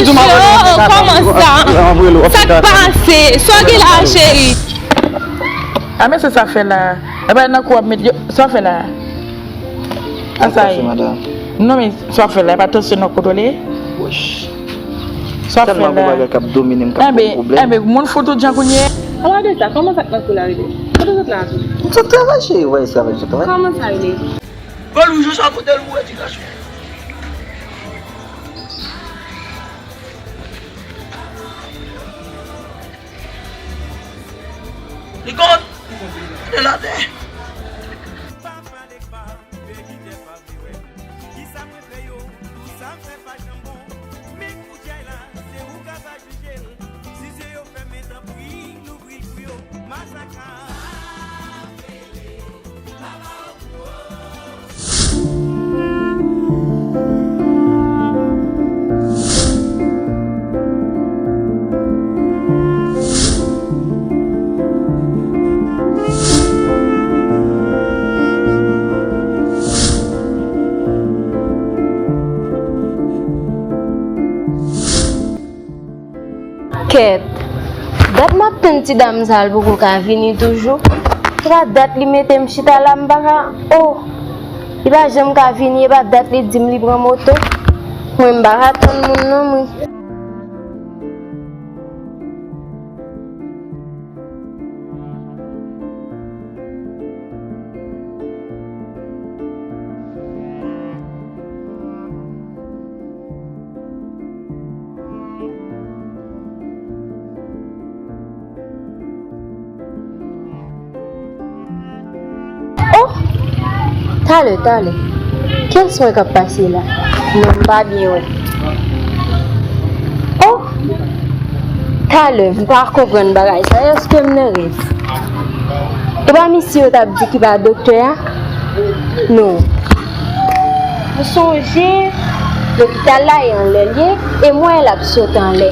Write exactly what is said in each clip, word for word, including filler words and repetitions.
Yo, kòman sa? Sa k pase? Sa w gen la, cheri? A, men se sa fè la. E pa nan kou ap met yo. Sa w fè la? A, sa ye. Non, men sa w fè la, e pa tansyon nan kontwole. Sa w fè la. Enben, enben, moun fou tout jan kounye. Ala de sa, kòman sa k nan kou la rele? Kote w sot la tou? M sot travay, cheri, w wè esklavaj sot travay. Kòman sa rele? Gòl wouj ou sa kote l ou wè ti gason. Li konn. Kote l atè. Kisa mwen fè yo? Tout sa m fè pa janm bon. Men koudjay la, se ou k ap jije l. Si zye yo fèmen, tanpri, louvri l pou yo. Masakra. Kèt, dat m ap tann ti dam sa a, l poko ka vini toujou. Se pa dat li mete m chita la, m pa ka, oh, li pa janm ka vini, e pa dat li di m li pran moto. Mwen, m pa ka tann moun non, mwen. Oh! Talè, talè. Kiyès mwen k ap pase la? Non, m pa byen wè. Oh! Talè, m pa konprann bagay sa. Èske m nan rèv? E pa misye yo t ap di ki pa doktè a? Non. M sonje lopital la e anlè l ye, e m wè l ap sot anlè.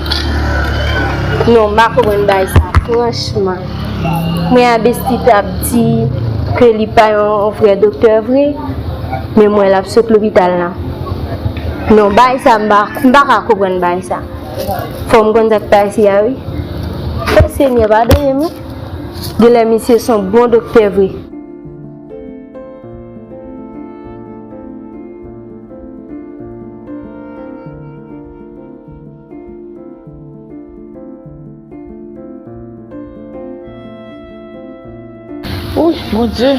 Non, m pa konprann bagay sa, franchman. Mwen a Besti t ap di ke li pa yon, yon vrè doktè vre, men m wè l ap sot lopital la. Non, bagay sa, m pa, m pa ka konprann bagay sa. Fò m konn sa k pase a, wi. O Senyè, padone m, wi. Genlè misye se yon bon doktè vre. Wouy, Bondye.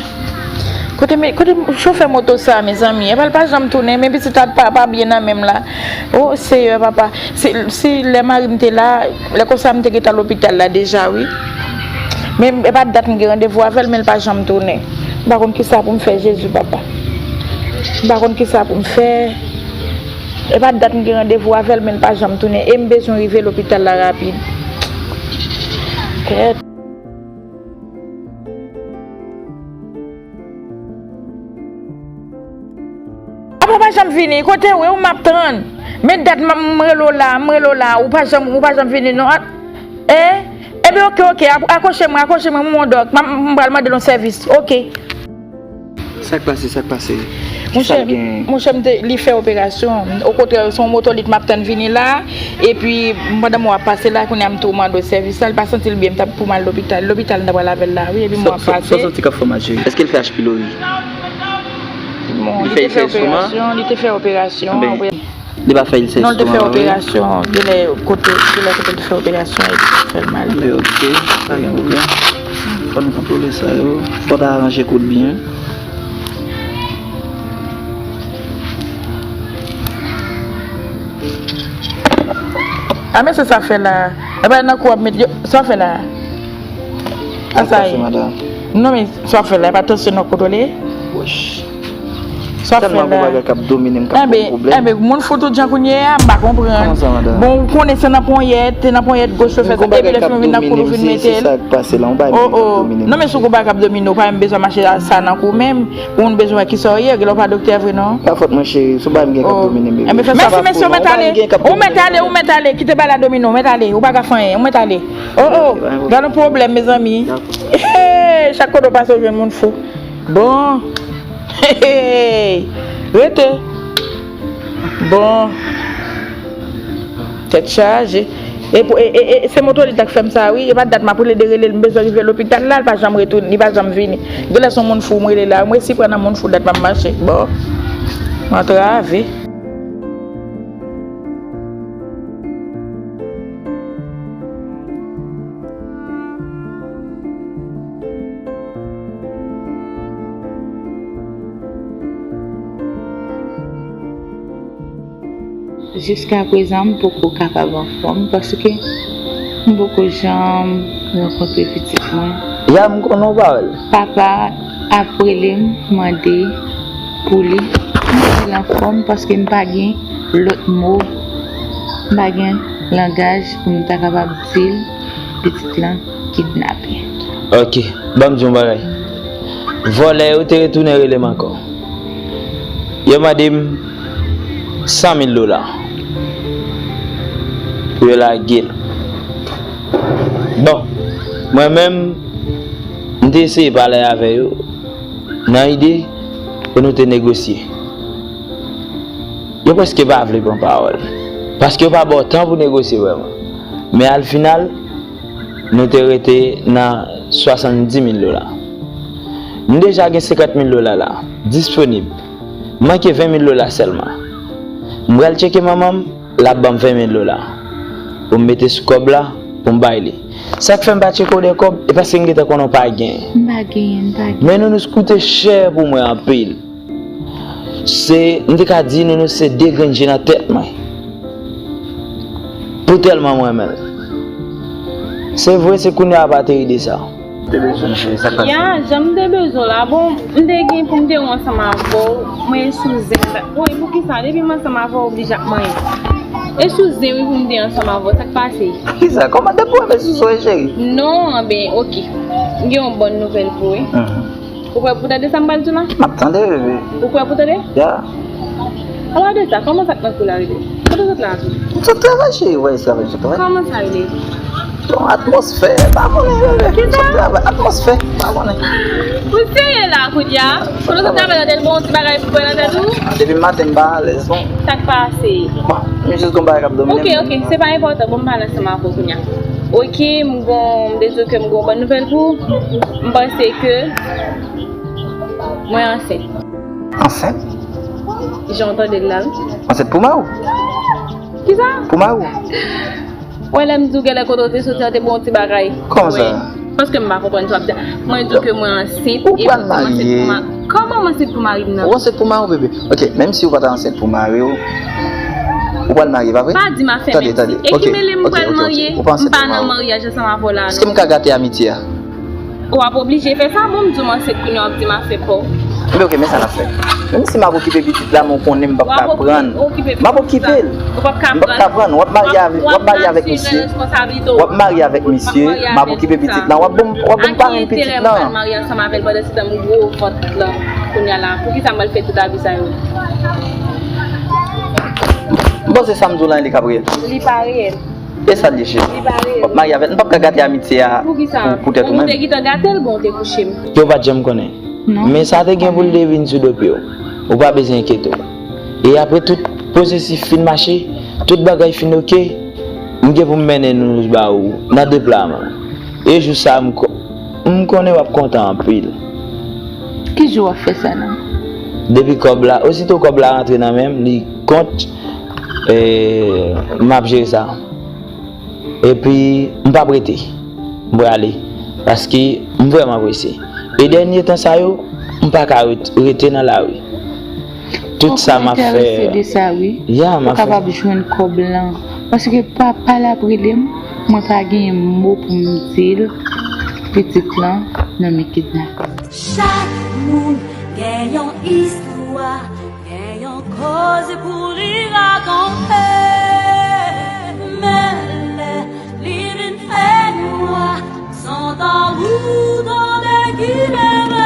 Kote, kote chofè moto sa, mezanmi? Epa l pa janm tounen, men pitit la pa, pa byen nan men m la. O Seyè, papa. Si, si lè mari m te la, lè konsa m te gentan lopital la deja, wi. Men e pa dat m gen randevou avè l, men l pa janm tounen. M pa konn kisa pou m fè, Jezi, papa. M pa konn kisa pou m fè. E pa dat m gen randevou avè l, men l pa janm tounen. E m bezwen rive lopital la rapid. Kèt. Apa w pa janm vini? Kote w ye? Ou m ap tann. Men dat m, m rele w la, m rele w la. Ou pa janm, ou pa janm vini non. A, e? Ebyen, oke, oke. Ak-, akwoche mwen, akwoche mwen, m on dòk. M, m pral mande l yon sèvis. Oke. Sa k pase, sa k pase? Kisa l gen? Monchè, monchè, m te, li fè operasyon. Okontrè, se yon motolit m ap tann vini la. Epi, pandan mwen ap pase la, kounye a m tou mande w sèvis la, li pa santi l byen, m t ap pou m al lopital. Lopital, m t ap pral avè l la, wi, epi mwen ap pase. Sa w santi k ap fè w mal, cheri? Èske l fè H. pylori? Bon, li te fè operasyon, li te fè operasyon, apre. Li pa fè ilsè estomak vre? Non, li te fè operasyon, genlè kote, genlè kote l te fè operasyon, epi sa fè l mal. Anben, oke, pa gen pwoblèm. Fò nou kontwole sa yo, fò w ta aranje kou l byen. A, men se sa fè la. E pa nan kou ap met yo. Sa w fè la? A, sa ye. Non, men sa w fè la, e pa tansyon nan kontwole. Sa w fè la. Tèlman gon bagay k ap domine m, k ap fè m pwoblèm. Enben, moun fou tout jan kounye a, m pa konprann. Kòman sa, madanm? Bon, ou konnen se nan ponyèt, se nan ponyèt goch yo fè sa, epi lè fini vin nan kou nou vin mete l. Se sa k pase la, yon bagay menm k ap domine m. Non, men si w gon bagay k ap domine w, pa menm bezwen mache sa nan kou menm. Ou bezwen wè kisa w ye, genlè w pa doktè vre non. Pa fòt mwen cheri, se yon bagay m gen k ap domine m, bebe. Mèsi mesye, ou mèt ale. Ou mèt ale, ou mèt ale, kite bagay la domine w, ou mèt ale, ou pa ka fè anyen, ou mèt ale. Oh, oh, gade yon pwoblèm, mezanmi. Chak kote w pase, w jwenn moun fou. Bon. Rete. Bon. Tèt chaje. E pou, e, e, e, se moto li t ak fè m sa, wi. E pa dat m ap rele de rele l, m bezwen rive lopital la, l pa janm retounen, li pa janm vini. Genlè se yon moun fou m rele la, m resi pran nan moun fou dat m ap mache. Bon, m antrave. Jiskaprezan, m poko kapab anfòm paske m poko janm rankontre pitit mwen. Ya, m konnen w pa wè l. Papa ap rele m, mande pou li. M di l anfòm paske m pa gen lòt mo, m pa gen langaj pou m ta kapab di l pitit lan kidnape. Ok, ban m di w yon bagay. Vòlè yo te retounen rele m ankò. Yo mande m san mil dola pou yo lage l. Bon, mwen menm, m te eseye pale avè yo nan ide pou nou te negosye. Yo prèske pa vle pran pawòl, paske yo pa ba w tan pou negosye vrèman. Men al final, nou te rete nan swasanndis mil dola. M deja gen senkant mil dola la, disponib. Manke ven mil dola sèlman. M pral tcheke manman m, l ap ban m ven mil dola pou m mete sou kòb la, pou m bay li. Sa k fè m pa tcheke w de kòb, e paske m gentan konnen w pa genyen. M pa genyen, m pa genyen. Men Nounours koute chè pou mwen anpil. Se, m te ka di Nounours se de grenn je nan tèt mwen. Pou tèlman mwen renmen l. Se vre, se kounye a pa te ide sa. Te bezwen m cheri, sa k pase? Ya, jan m te bezwen w la, bon, m te gen pou m te wè ansanm avè w, mwen sou zen. Wi, poukisa? Depi m ansanm avè w, oblije ap manyen. E sou zen, wi, pou m te ansanm avè w, sa k pase? Kisa? Kòman depi w wè m sou zen, cheri? Non, anben, ok. M gen yon bòn nouvèl pou ou, wi. Mhm. Ou prè pou tande sa m pral di w la? M ap tande, bebe. Ou prè pou tande? Ya. Apa de sa, kòman sa k nan kou la rele? Kote w sot la tou? M sot travay, cheri, w wè travay, sot travay. Kòman sa rele? Bon, atmosfè, pa konnen, bebe. Kisa? Sot travay, atmosfè, pa konnen. Ou serye la, kounye a? Kote w sot travay la, te bon ti bagay pou pran nan tèt ou? Depi maten, m pa alèz, bon. Sa k pase? Bon, m jis gon bagay k ap domine m. Ok, ok, se pa enpòtan, bon, m pale ansanm avè w kounye a. Ok, m gon, m te di w ke m gon bòn nouvèl pou ou. M panse ke mwen ansent. Ansent? Jan w tande l la, wi. Ansent pou mari w? Kisa? Pou mari w? Wè, lè m di w genlè kote w te soti an te bon ti bagay. Kòman sa? Wi. Paske m pa konprann sa w ap di a. Mwen di w ke mwen ansent. Ou pral marye. Kòman m ansent pou mari m nan? Ou ansent pou mari w, bebe? Ok, menm si ou pa ta ansent pou mari w, ou pral marye, pa vre? Pa di m afè menm si. Tande, tande. E ki mele m pral marye? M pa nan maryaj ansanm avè w la, non. Èske m ka gate amitye a? Ou ap oblije fè sa, bon, m di w m ansent kounye a, w ap di m afè pa w. Ebyen, ok, men sa n ap fè. Menm si m ap okipe pitit la, men w konnen m p ap ka pran l. M ap okipe l. M p ap ka pran l. W ap marye avèk, w ap marye avèk misye. W ap marye avèk misye, m ap okipe pitit la. W ap ban m, w ap ban m parenn pitit la. Ak ki enterè m pral marye ansanm avè l pandan se tan m gwo vant la kounye a la? Poukisa m pral fè tout abi sa yo? M panse sa m di w la, li ka reyèl. Li pa reyèl. E sa l ye, cheri? Li pa reyèl. W ap marye avè l. M p ap ka gate amitye a pou, pou tèt ou menm. Ou te gentan gate l, bon, ou te kouche m. Yo pa t janm konnen. Non. Men sa te gen pou l te vin sou do pye w. Ou pa bezwen enkyete w. E apre tout pwosesif fin mache, tout bagay fin oke, m gen pou m mennen nou ba ou nan deplwaman. E jou sa a, m ko-, m konnen w ap kontan anpil. Ki jou w ap fè sa nan? Depi kòb la, osito kòb la rantre nan men m, li kont, e, m ap jere sa. Epi, m p ap rete. M prale. Paske m vrèman prese. E dènye tan sa yo, m pa ka ret-, rete nan lari. Tout sa m ap fè. Mwen enterese de sa, wi. Ya, m ap fè. Pou kapab jwenn kòb lan. Paske papa l ap rele m, mwen pa genyen mo pou m di l, pitit lan nan men kidnapè. Chak moun gen yon istwa, gen yon koze pou li rakonte. Men lè li vin fè nwa, santan ou tande ki bebe.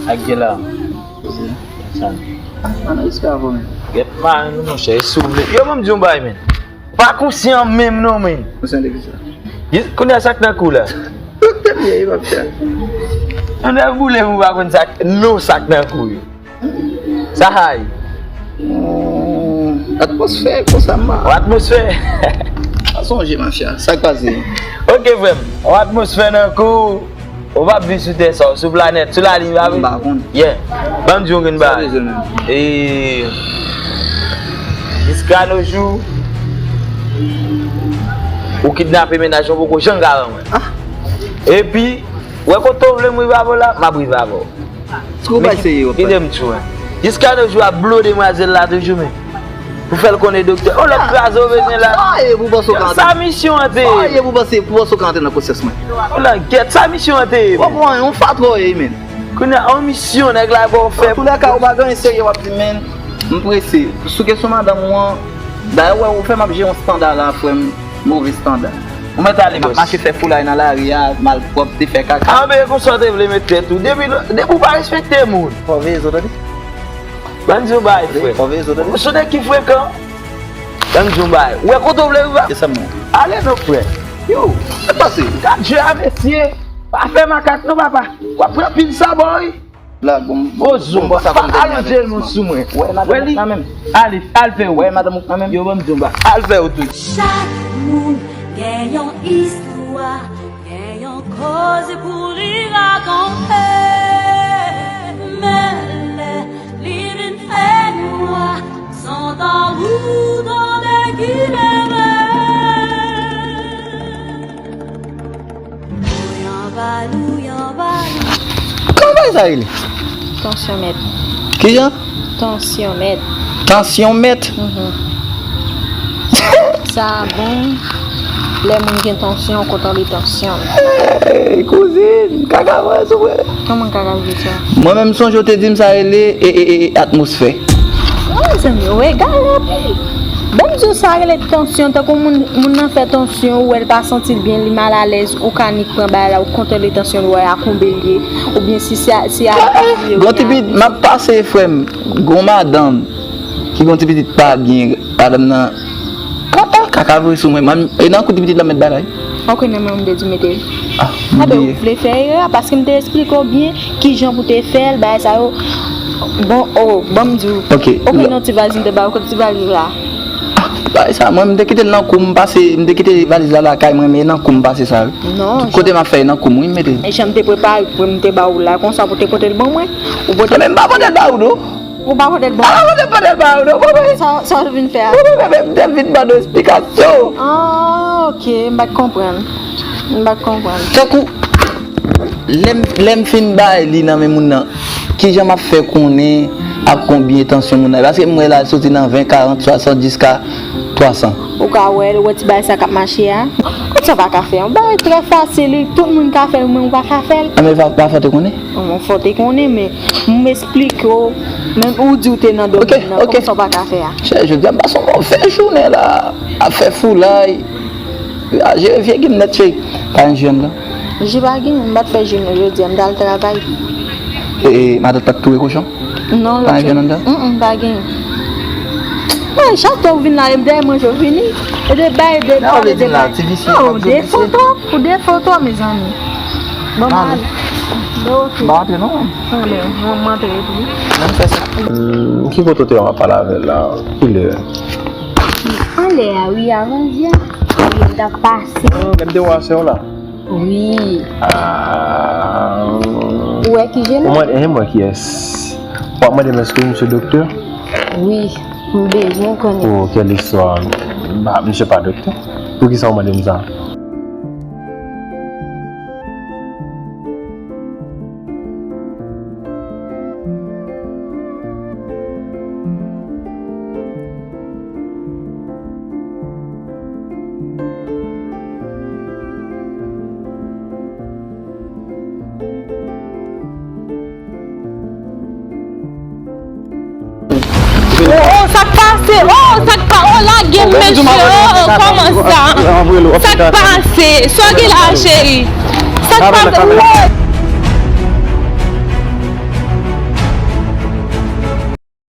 Ak gela. Sa. An, an respè avè w menm. Gèt mari nou, monchè, e si w vle. Yo, ban m di yon bagay, men. Pa konsyan menm non, men. Konsyan de kisa? Kounye a sa k nan kou la. Doktè Pierre, e pa pita. Yon nèf boule pou w pa konn sa k, non sa k nan kou yo. Sa hay. Hmm, atmosfè, konsa ma. Atmosfè. Pa sonje, mafya. Sa k pase? Ok, frè m. Yon atmosfè nan kou. Ou p ap viv sou tè sa, ou sou planèt, sou lalin, pa vre? M pa konn. Yeah. Ban m di w yon grenn bagay. Sa w bezwen menm? E, jiska no jou, ou kidnape mennaj ou poko janm ka rann mwen. Ah. Epi, wè kote w vle m rive avè w la, m ap rive avè w. Kite m di w, wi. Jiska no jou ap blo demwazèl la toujou, men. Pou fè l konnen doktè. Oh, l ap kraze w bezwen la. Sa ye pou panse w ka antre. Sa misyon an te ye. Sa ye pou panse, pou panse w ka antre nan konsyans mwen. Oh, la gèt, sa misyon an te ye, men. W ap wè yon fatra w ye, men. Kounye a, yon misyon nèg la ba w fè. Antoulèka, ou pa gen anyen serye w ap di, men. M prese. Sou kesyon madanm ou an, dayè, w wè, ou fè m ap jere yon standa la, frè m. Move standa. Ou mèt ale, bòs. M ap mache fè foulay nan lari a, malpwòpte, fè kaka. A, men, konsa w te vle met tèt ou. Depi, depi w pa respekte moun. Fò veye zo, tande. Ban m di yon bagay, frè. Fò veye zo, tande. Ou se nèg ki frekan. Ban m di yon bagay. Ou wè kote w vle rive a? Se sa m wè. Ale non, frè. Yo, sa k pase? Gad je a, mesye. Pa fè makak non, papa. W ap pran pil sabò, wi. La, bon, bon, bon, bon, sa pa alonje l non sou mwen. Wè, madanm ou k nan men m. Ale, al fè ou. Wè, madanm ou k nan men m. Yo, ban m di yon bagay. Al fè ou tou. Chak moun gen yon istwa, gen yon koze pou li rakonte. Men lè li vin fè nwa, san tanbou tande ki leve. Kòman bagay sa rele? Tansyon mèt. Kijan? Tansyon mèt. Tansyon mèt? Mhm. Sa bon, lè moun gen tansyon, ou kontrole tansyon l. Hey, kouzin, kaka vre sou mwen. Kòman kaka vre sa? Mwen menm sonje w te di m sa rele e, e, e, e, atmosfè. Non, mezanmi, ou egare anpil. Ban m di w sa rele tansyon, tankou moun, moun nan fè tansyon, ou wè l pa santi l byen, li malalèz, ou ka nik pran bagay la, ou kontwole tansyon l, ou wè a konbe l ye, oubyen si se, si a. Gon ti pit, m ap pase, frè m, gon madanm ki gon ti pitit pa byen, madanm nan, kaka, kaka vre sou mwen, e nan kou ti pitit la mèt bagay. Ok, nan men w m te di w mete l. Ah, m bliye. Ou vle fè erè a, paske m te esplike w byen kijan pou te fè l, bagay sa yo. Bon, oh, ban m di w. Ok, ok, non, ti valiz m te ba w, kote ti valiz la? Ah, bagay sa, mwen, m te kite l nan kou m, m pase, m te kite valiz la lakay mwen, men nan kou m pase sa, wi. Non, tout kote m ap fè, nan kou m, wi, m mete l. E jan m te prepare pou m te ba w la, konsa pou te pote l ban mwen. Ou pote l. Men m pa pote l ba ou, non. Ou pa pote l ban mwen. Ah, pote, pote l ba ou, non, pote. Sa, sa w vin fè a? Pote, men m te vin ban nou esplikasyon. Ah, ok, m pa t konprann. M pa t konprann. Tankou, lè m, lè m fin bay li nan men moun nan, kijan m ap fè konnen ak konbyen tansyon moun nan? Paske m wè la soti nan ven, karant, swasant, jiska twa san. Ou ka wè l, ou wè ti bagay sa k ap mache a. Kòmsa w pa ka fè? Yon bagay trè fasil, wi, tout moun ka fè l, men ou pa ka fè l. Ah, men pa, pa fò te konnen? Bon, fò te konnen, men m esplike w, menm ou di w te nan domèn nan, kòmsa w pa ka fè a? Chè, jodi a m pase yon move jounen la, ap fè foulay. Ah, jere vye gim nèt, cheri. Pa gen jwenn la. Je pa gen, m pa t fè je non jodi a, m t al travay. E, e, matant pa t touye kochon? Non, pa gen jwenn anndan? Mm, mm, pa gen. Mwen, chak fwa ou vin la, e m dèyè manje ou vini. E de bay, de bay, de bay. Ou defo twòp, ou defo twòp, mezanmi. Bon, m ale. Bon, ok. M pa antre non. Anben, mwen, mwen antre tou. Menm fè sa. Hmm, ki kote w te wè m ap pale avè l la? Kilè? Anlè a, wi, avan yè. Wi, m t ap pase. Oh, lè m te wè sè w la? Wi. Ah. Ou wè ki je l? Ou mande, eh, mwen kiyès? W ap mande m èske misye doktè? Wi, m bezwen konnen. Oh, quelle histoire. Bah, misye pa doktè. Poukisa w mande m sa? Oh, oh, sa k pase? Oh, sa k pa-, oh, lage m, mesye. Oh, oh, kòman sa? Sa k pase? Sa w gen la, cheri? Sa k pase? Oh.